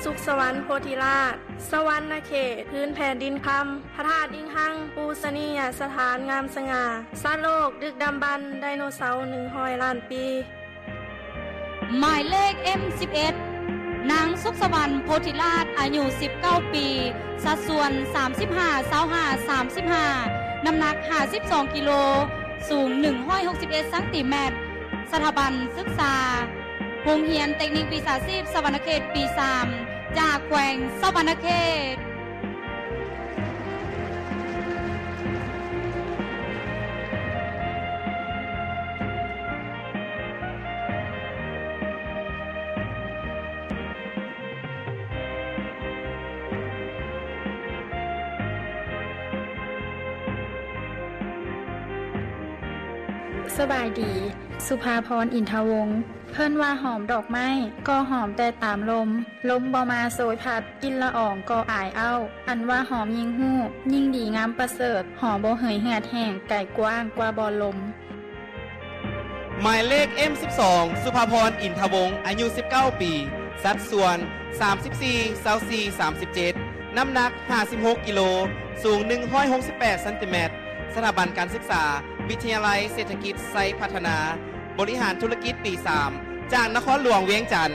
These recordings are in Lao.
ສຸກສະຫວັນໂພທິລາດ, ສະຫວັນນະເຂດ, ພື້ນແຜ່ນດິນຄຳ, ພະທາດອີງຮັງ, ປູຊະນີຍະສະຖານງາມສະຫງ່າ, ສັດໂລກດຶກດຳບັນ, ໄດໂນເສົາໜຶ່ງຮ້ອຍລ້ານປີ. ໝາຍເລກ ເອັມສິບເອັດ ນາງສຸກສະຫວັນ ໂພທິລາດ ອາຍຸສິບເກົ້າປີ, ສັດສ່ວນສາມສິບຫ້າ ຊາວຫ້າ ສາມສິບຫ້າ, ນ້ຳໜັກຫ້າສິບສອງກິໂລ, ສູງໜຶ່ງຮ້ອຍຫົກສິບເອັດຊັງຕີແມັດ, ສະຖາບັນສຶກສາ ໂຮງຮຽນເຕັກນິກວິຊາຊີບສະຫວັນນະເຂດປີສາມ ຈາກແຂວງສະຫວັນນະເຂດ. ສະບາຍດີ, ສຸພາພອນ ອິນທະວົງ. ເພິ່ນວ່າຫອມດອກໄມ້ ກໍຫອມແຕ່ຕາມລົມ, ລົມບໍ່ມາໂຊຍພັດ, ກິ່ນລະອອງກໍອາຍເອົ້າ. ອັນວ່າຫອມຍິ່ງຮູ້, ຍິ່ງດີງາມປະເສີດ, ຫອມບໍ່ເຫີຍເຫືອດແຫ້ງ, ໄກກວ້າງກວ່າບ່ອນລົມ. ໝາຍເລກ ເອັມສິບສອງ ສຸພາພອນ ອິນທະວົງ ອາຍຸສິບເກົ້າປີ, ສັດສ່ວນສາມສິບສີ່ ຊາວສີ່ ສາມສິບເຈັດ, ນ້ຳໜັກຫ້າສິບຫົກກິໂລ, ສູງໜຶ່ງຮ້ອຍຫົກສິບແປດຊັງຕີແມັດ, ສະຖາບັນການສຶກສາ ວິທະຍາໄລເສດຖະກິດໄຊພັດທະນາ, ບໍລິຫານທຸລະກິດປີສາມ ຈາກນະຄອນຫຼວງວຽງຈັນ.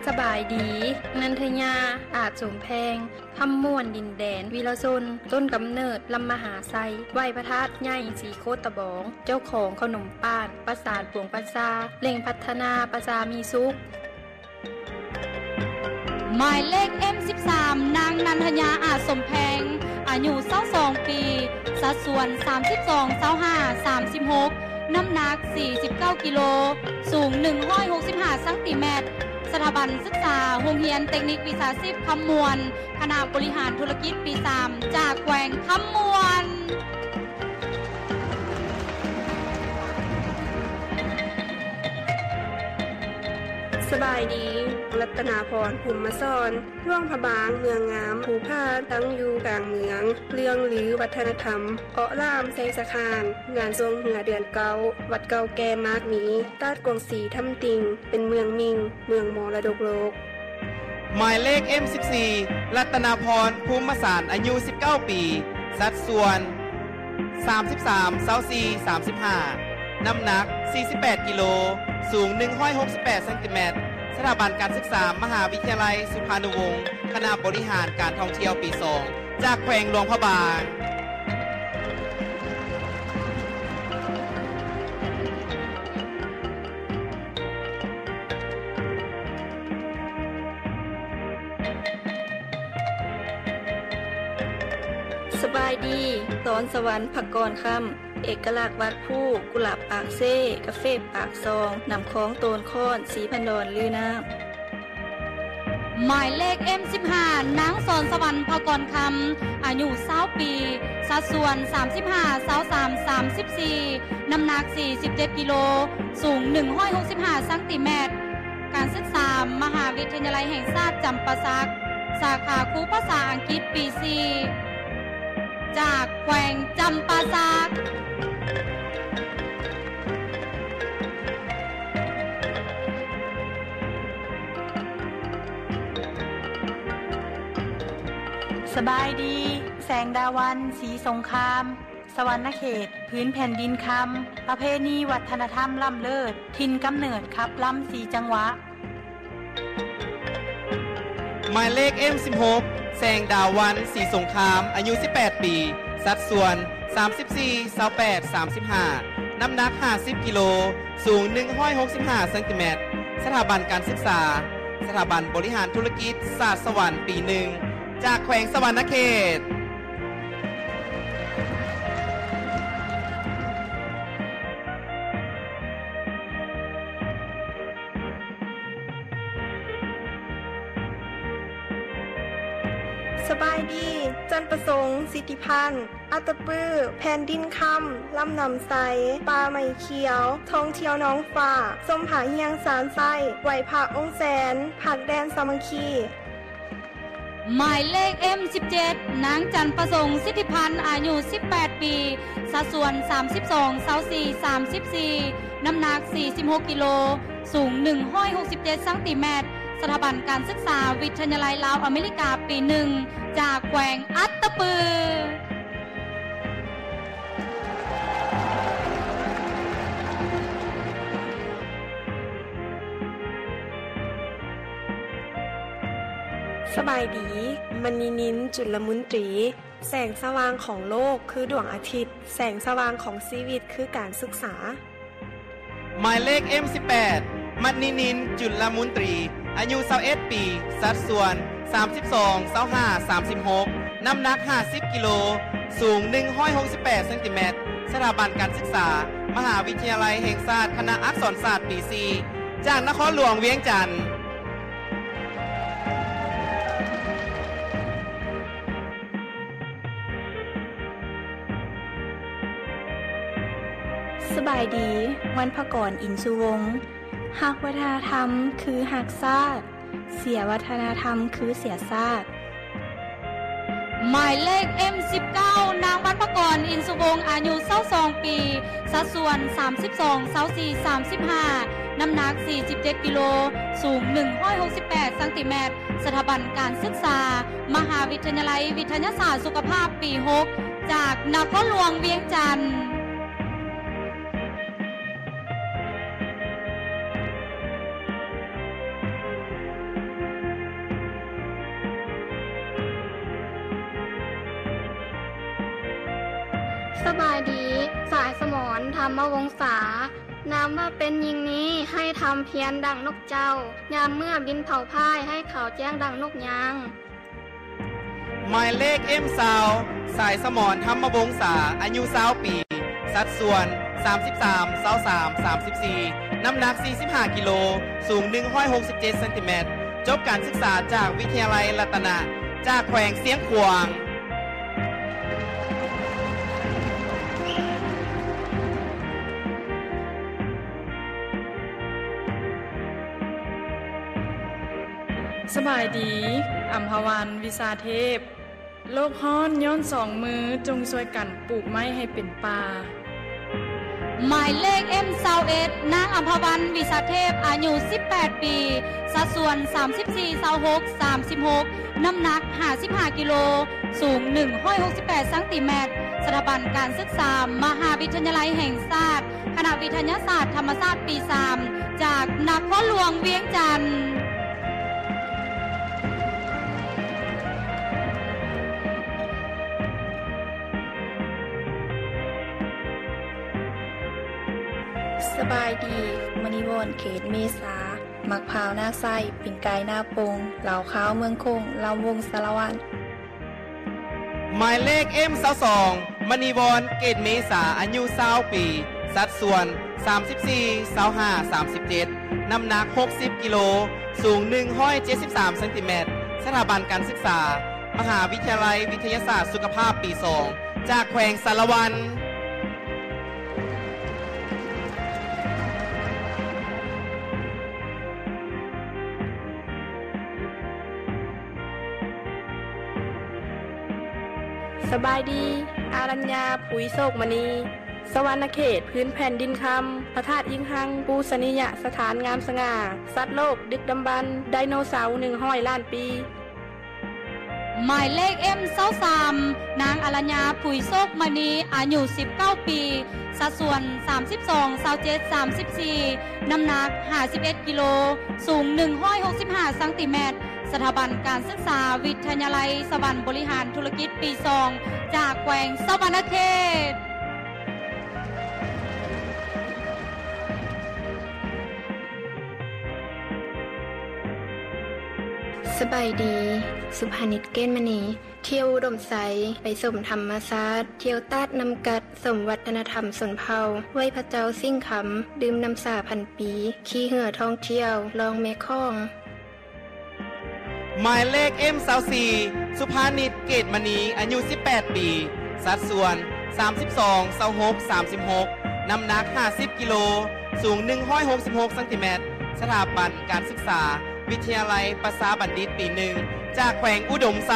ສະບາຍດີ, ນັນທະຍາ ອາດສົມແພງ, ຄຳມ່ວນ ດິນແດນວິລະຊົນ, ຕົ້ນກຳເນີດ ລຳມະຫາໄຊ, ໄຫວ້ພະທາດໃຫຍ່ສີໂຄດຕະບອງ, ເຈົ້າຂອງເຂົ້າໜົມປານ, ປະສານປວງປະຊາ, ເລັ່ງພັດທະນາປະຊາມີສຸກ. ໝາຍເລກ ເອັມສິບສາມ ນາງ ນັນທະຍາ ອາດສົມແພງ, ອາຍຸຊາວສອງປີ, ສັດສ່ວນສາມສິບສອງ ຊາວຫ້າ ສາມສິບຫົກ, ນ້ຳໜັກສີ່ສິບເກົ້າກິໂລ, ສູງໜຶ່ງຮ້ອຍຫົກສິບຫ້າຊັງຕີແມັດ, ສະຖາບັນສຶກສາ ໂຮງຮຽນເຕັກນິກວິຊາຊີບຄຳມ່ວນ, ຄະນະບໍລິຫານທຸລະກິດປີສາມ ຈາກແຂວງຄຳມ່ວນ. ສະບາຍດີ, ລັດຕະນາພອນ ພູມມະສອນ, ຫຼວງພະບາງ, ເມືອງງາມ, ພູພາດ, ຕັ້ງຢູ່ກາງເມືອງ, ເລື່ອງລືວັດທະນະທຳ, ເອາະຫຼາມໄຊສະຂານ, ງານຊ່ວງເຮືອເດືອນເກົ້າ, ວັດເກົ່າແກ່ມາກມີ, ຕາດກວາງຊີຖ້ຳຕິ່ງ, ເປັນເມືອງມິ່ງ, ເມືອງມໍລະດົກໂລກ. ໝາຍເລກ ເອັມສິບສີ່ ລັດຕະນາພອນ ພູມມະສານ ອາຍຸສິບເກົ້າປີ, ສັດສ່ວນສາມສິບສາມ ຊາວສີ່ ສາມສິບຫ້າ, ນ້ຳໜັກສີ່ສິບແປດກິໂລ, ສູງໜຶ່ງຮ້ອຍຫົກສິບແປດຊັງຕີແມັດ, ສະຖາບັນການສຶກສາ ມະຫາວິທະຍາໄລສຸພານຸວົງ, ຄະນະບໍລິຫານການທ່ອງທ່ຽວປີສອງ ຈາກແຂວງຫຼວງພະບາງ. ສະບາຍດີ, ສອນສະຫວັນ ພະກອນຄຳ, ເອກະລັກວັດພູ, ກຸຫຼາບປາກເຊ, ກາເຟປາກຊ່ອງ, ນ້ຳຂອງໂຕນຄ້ອນ, ສີພັນດອນລືນ້ຳ. ໝາຍເລກ ເອັມສິບຫ້າ ນາງ ສອນສະຫວັນ ພະກອນຄຳ, ອາຍຸຊາວປີ, ສັດສ່ວນສາມສິບຫ້າ ຊາວສາມ ສາມສິບສີ່, ນ້ຳໜັກສີ່ສິບເຈັດກິໂລ, ສູງໜຶ່ງຮ້ອຍຫົກສິບຫ້າຊັງຕີແມັດ, ການສຶກສາ ມະຫາວິທະຍາໄລແຫ່ງຊາດຈຳປາສັກ, ສາຂາຄູພາສາອັງກິດປີສີ່ ຈາກແຂວງຈຳປາສັກ. ສະບາຍດີ, ແສງດາວັນ ສີສົງຄາມ, ສະຫວັນນະເຂດ, ພື້ນແຜ່ນດິນຄຳ, ປະເພນີວັດທະນະທຳລ້ຳເລີດ, ຖິ່ນກຳເນີດຂັບລຳສີ່ຈັງຫວະ. ໝາຍເລກ ເອັມສິບຫົກ ແສງດາວັນ ສີສົງຄາມ, ອາຍຸສິບແປດປີ, ສັດສ່ວນສາມສິບສີ່ ຊາວແປດ ສາມສິບຫ້າ, ນ້ຳໜັກຫ້າສິບກິໂລ, ສູງໜຶ່ງຮ້ອຍຫົກສິບຫ້າຊັງຕີແມັດ, ສະຖາບັນການສຶກສາ, ສະຖາບັນບໍລິຫານທຸລະກິດສາດສະຫວັນປີໜຶ່ງ ຈາກແຂວງສະຫວັນນະເຂດ. ສະບາຍດີ, ຈັນປະສົງ ສິດທິພັນ, ອັດຕະປື, ແຜ່ນດິນຄຳ, ລຳນ້ຳໃສ, ປ່າໄມ້ຂຽວ, ທ່ອງທ່ຽວໜອງຟ້າ, ຊົມຜາຮຽງຊານໄຊ, ໄຫວ້ພະອົງແສນ, ພັກແດນສາມັກຄີ. ໝາຍເລກ ເອັມສິບເຈັດ ນາງຈັນປະສົງ ສິດທິພັນ ອາຍຸສິບແປດປີ, ສັດສ່ວນ ສາມສິບສອງ ຊາວສີ່ ສາມສິບສີ່, ນ້ຳໜັກ ສີ່ສິບຫົກກິໂລ, ສູງ ໜຶ່ງຮ້ອຍຫົກສິບເຈັດຊັງຕີແມັດ, ສະຖາບັນການສຶກສາ ວິທະຍາໄລລາວອາເມລິກາ ປີໜຶ່ງ ຈາກແຂວງອັດຕະປື. ສະບາຍດີ, ມະນີນິນ ຈຸນລະມຸນຕີ. ແສງສະຫວ່າງຂອງໂລກຄືດວງອາທິດ, ແສງສະຫວ່າງຂອງຊີວິດຄືການສຶກສາ. ໝາຍເລກ ເອັມສິບແປດ ມະນີນິນ ຈຸນລະມຸນຕີ, ອາຍຸຊາວເອັດປີ, ສັດສ່ວນ ສາມສິບສອງ ຊາວຫ້າ ສາມສິບຫົກ, ນ້ຳໜັກ ຫ້າສິບກິໂລ, ສູງ ໜຶ່ງຮ້ອຍຫົກສິບແປດຊັງຕີແມັດ, ສະຖາບັນການສຶກສາ ມະຫາວິທະຍາໄລແຫ່ງຊາດ ຄະນະອັກສອນສາດ ປີສີ່ ຈາກນະຄອນຫຼວງວຽງຈັນ. ສະບາຍດີ, ວັນພະກອນ ອິນສຸວົງ. ຮັກວັດທະນະທຳຄືຮັກຊາດ, ເສຍວັດທະນະທຳຄືເສຍຊາດ. ໝາຍເລກ ເອັມສິບເກົ້າ ນາງ ວັນພະກອນ ອິນສຸວົງ ອາຍຸຊາວສອງປີ, ສັດສ່ວນ ສາມສິບສອງ ຊາວສີ່ ສາມສິບຫ້າ, ນ້ຳໜັກ ສີ່ສິບເຈັດກິໂລ, ສູງ ໜຶ່ງຮ້ອຍຫົກສິບແປດຊັງຕີແມັດ, ສະຖາບັນການສຶກສາ ມະຫາວິທະຍາໄລວິທະຍາສາດສຸຂະພາບ ປີຫົກ ຈາກນະຄອນຫຼວງວຽງຈັນ. ສະບາຍດີ, ສາຍສະໝອນ ທຳມະວົງສາ. ນາມວ່າເປັນຍິງນີ້ ໃຫ້ທຳພຽນດັ່ງນົກເຈົ້າ, ຍາມເມື່ອບິນເຜົາພາຍ ໃຫ້ຂາວແຈ້ງດັ່ງນົກຍາງ. ໝາຍເລກ ເອັມຊາວ ສາຍສະໝອນ ທຳມະວົງສາ, ອາຍຸຊາວປີ, ສັດສ່ວນ ສາມສິບສາມ ຊາວສາມ ສາມສິບສີ່, ນ້ຳໜັກ ສີ່ສິບຫ້າກິໂລ, ສູງ ໜຶ່ງຮ້ອຍຫົກສິບເຈັດຊັງຕີແມັດ, ຈົບການສຶກສາຈາກວິທະຍາໄລລັດຕະນະ ຈາກແຂວງຊຽງຂວາງ. ສະບາຍດີ, ອຳພະວັນ ວິຊາເທບ. ໂລກຮ້ອນຍ້ອນສອງມື, ຈົ່ງຊ່ວຍກັນປູກໄມ້ໃຫ້ເປັນປ່າ. ໝາຍເລກ ເອັມຊາວເອັດ ນາງ ອຳພະວັນ ວິຊາເທບ, ອາຍຸສິບແປດປີ, ສັດສ່ວນ ສາມສິບສີ່ ຊາວຫົກ ສາມສິບຫົກ, ນ້ຳໜັກ ຫ້າສິບຫ້າກິໂລ, ສູງ ໜຶ່ງຮ້ອຍຫົກສິບແປດຊັງຕີແມັດ, ສະຖາບັນການສຶກສາ ມະຫາວິທະຍາໄລແຫ່ງຊາດ, ຄະນະວິທະຍາສາດທຳມະຊາດ ປີສາມ ຈາກນະຄອນຫຼວງວຽງຈັນ. ສະບາຍດີ, ມະນີວອນ ເກດເມສາ, ໝາກພ້າວນາໄຊ, ປີ້ງໄກ່ນາປົງ, ເຫຼົ້າຂາວເມືອງຄົງ, ລຳວົງສາລະວັນ. ໝາຍເລກ ເອັມຊາວສອງ ມະນີວອນ ເກດເມສາ, ອາຍຸຊາວປີ, ສັດສ່ວນ ສາມສິບສີ່ ຊາວຫ້າ ສາມສິບເຈັດ, ນ້ຳໜັກ ຫົກສິບກິໂລ, ສູງ ໜຶ່ງຮ້ອຍເຈັດສິບສາມຊັງຕີແມັດ, ສະຖາບັນການສຶກສາ ມະຫາວິທະຍາໄລວິທະຍາສາດສຸຂະພາບ ປີສອງ ຈາກແຂວງສາລະວັນ. ສະບາຍດີ, ອາລັນຍາ ຜຸຍໂຊກມະນີ, ສະຫວັນນະເຂດ, ພື້ນແຜ່ນດິນຄຳ, ພະທາດອິງຮັງ, ປູຊະນີຍະສະຖານງາມສະຫງ່າ, ສັດໂລກດຶກດຳບັນ, ໄດໂນເສົາໜຶ່ງຮ້ອຍລ້ານປີ. ໝາຍເລກ ເອັມຊາວສາມ ນາງ ອາລັນຍາ ຜຸຍໂຊກມະນີ, ອາຍຸສິບເກົ້າປີ, ສັດສ່ວນ ສາມສິບສອງ ຊາວເຈັດ ສາມສິບສີ່, ນ້ຳໜັກ ຫ້າສິບເອັດກິໂລ, ສູງ ໜຶ່ງຮ້ອຍຫົກສິບຫ້າຊັງຕີແມັດ, ສະຖາບັນການສຶກສາ ວິທະຍາໄລສະຫວັນບໍລິຫານທຸລະກິດ ປີສອງ ຈາກແຂວງສະຫວັນນະເຂດ. ສະບາຍດີ, ສຸພານິດ ເກດມະນີ, ທ່ຽວອຸດົມໄຊ, ໄປຊົມທຳມະຊາດ, ທ່ຽວຕາດນ້ຳກັດ, ຊົມວັດທະນະທຳຊົນເຜົ່າ, ໄຫວ້ພະເຈົ້າສິງຄຳ, ດື່ມນ້ຳຊາພັນປີ, ຂີ່ເຮືອທ່ອງທ່ຽວລ່ອງແມ່ຂອງ. ໝາຍເລກ ເອັມຊາວສີ່ ສຸພານິດ ເກດມະນີ, ອາຍຸສິບແປດປີ, ສັດສ່ວນ ສາມສິບສອງ ຊາວຫົກ ສາມສິບຫົກ, ນ້ຳໜັກ ຫ້າສິບກິໂລ, ສູງ ໜຶ່ງຮ້ອຍຫົກສິບຫົກຊັງຕີແມັດ, ສະຖາບັນການສຶກສາ ວິທະຍາໄລປະຊາບັນດິດ ປີໜຶ່ງ ຈາກແຂວງອຸດົມໄຊ.